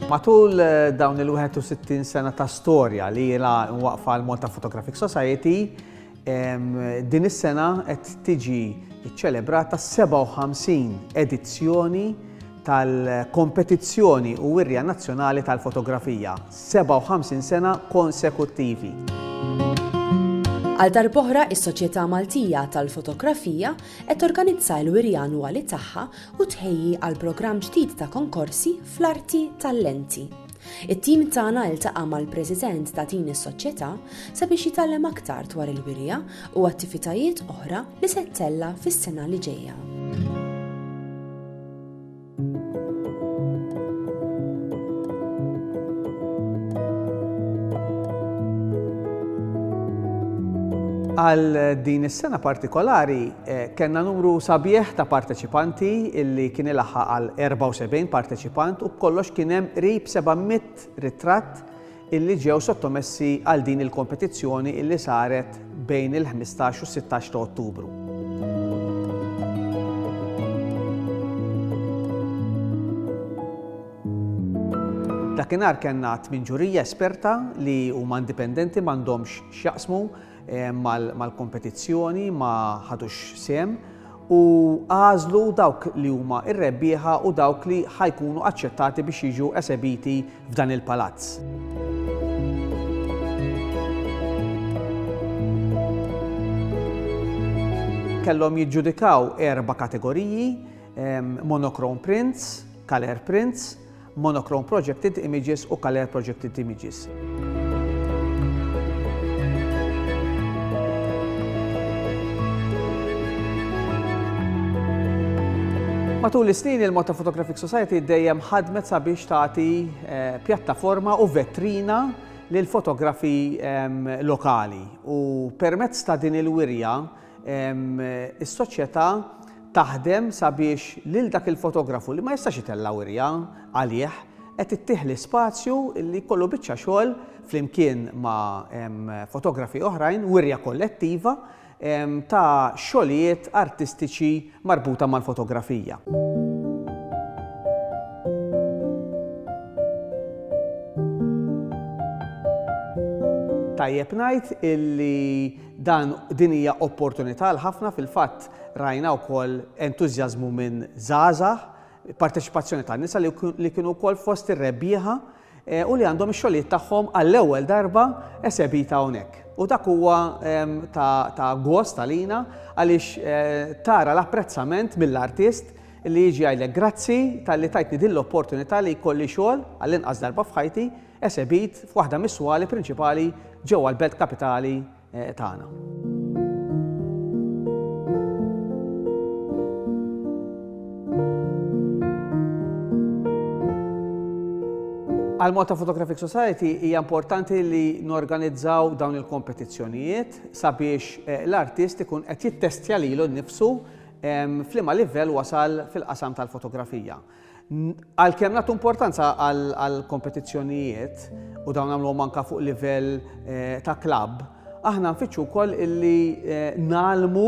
Matul dawn il-61 sena ta' storja li ilha mwaqfa l-Malta Photographic Society, din is-sena qed tiġi ċċelebrata 57 edizzjoni tal-kompetizzjoni u wirja nazzjonali tal-fotografija, 57 sena konsekuttivi. Għal darb'oħra is-Soċjetà Maltija tal-Fotografija qed torganizza l-wirja annwali tagħha u tħejji għal programm ġdid ta' konkorsi fl-arti tal-lenti. It-tim tagħna iltaqa' mal-President ta' din is-soċjetà sabiex jitgħallem aktar dwar il-wirja u attivitajiet oħra li se ttella' fis-sena li ġejja. Għal din is-sena partikolari eh, kellna numru sabiħ ta' parteċipanti illi kien ilaħħaq għal 74 parteċipant u b'kollox kien hemm qrib 700 ritratt illi ġew sottomessi għal din il-kompetizzjoni illi saret bejn il-15 u 16 ta' Ottubru. Dakinhar kellna tmin ġurija esperta li huma indipendenti m'għandhomx x'jaqsmu eh, mal-kompetizzjoni, ma ħadux sehem u għażlu dawk li huma r-rebbieħa u dawk li ħa jkunu aċċettati biex jiġu esebiti f'dan il-palazz. Kellhom jiġġudikaw erba' kategoriji, monochrome prints, colour prints, Monochrome Projected Images u Colour Projected Images. Matul is-snin il-Malta Photographic Society dejjem ħadmet sabiex tagħti eh, pjattaforma u vetrina lil fotografi ehm, lokali u permezz ta' din il-wirja ehm, is-soċjetà Taħdem sabiex lil dak il-fotografu li ma jistax itella' wirja għalih, qed ittih l-ispazju li jkollu biċċa xogħol flimkien ma' fotografi oħrajn, wirja kollettiva ta' xogħlijiet artistiċi marbuta mal-fotografija. Tajjeb ngħid illi dan din hija opportunità għal ħafna fil-fatt Rajna wkoll entużjażmu minn żgħażagħ, parteċipazzjoni ta' nisa li kienu wkoll fost ir-rebbieħa eh, u li għandhom ix-xogħlijiet tagħhom għall-ewwel darba esebita hawnhekk. U dak huwa ehm, ta' ta' gost għalina għaliex eh, tara l-apprezzament mill-artist li jiġi jgħidlek grazzi talli tajtni din l-opportunità li jkolli xogħol għall-inqas darba f'ħajti esebit f'waħda mis-swali prinċipali ġewwa l-belt kapitali tagħna. Għal Malta Photographic Society hija importanti li norganizzaw dawn il-kompetizzjonijiet sabiex eh, l-artist ikun qed jittestja lilu nnifsu ehm, f'liema livell wasal fil-qasam tal-fotografija. Għalkemm nagħtu importanza għall-kompetizzjonijiet u dawn nagħmluhom anke fuq livell eh, ta' klabb, aħna nfittxu wkoll illi eh, nagħlmu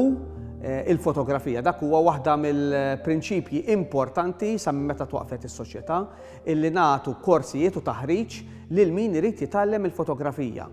eh, il-fotografija. Dak huwa waħda mill-prinċipji importanti sa minn meta twaqfet is-soċjetà illi nagħtu korsijiet u taħriġ lil min irid jitgħallem il-fotografija.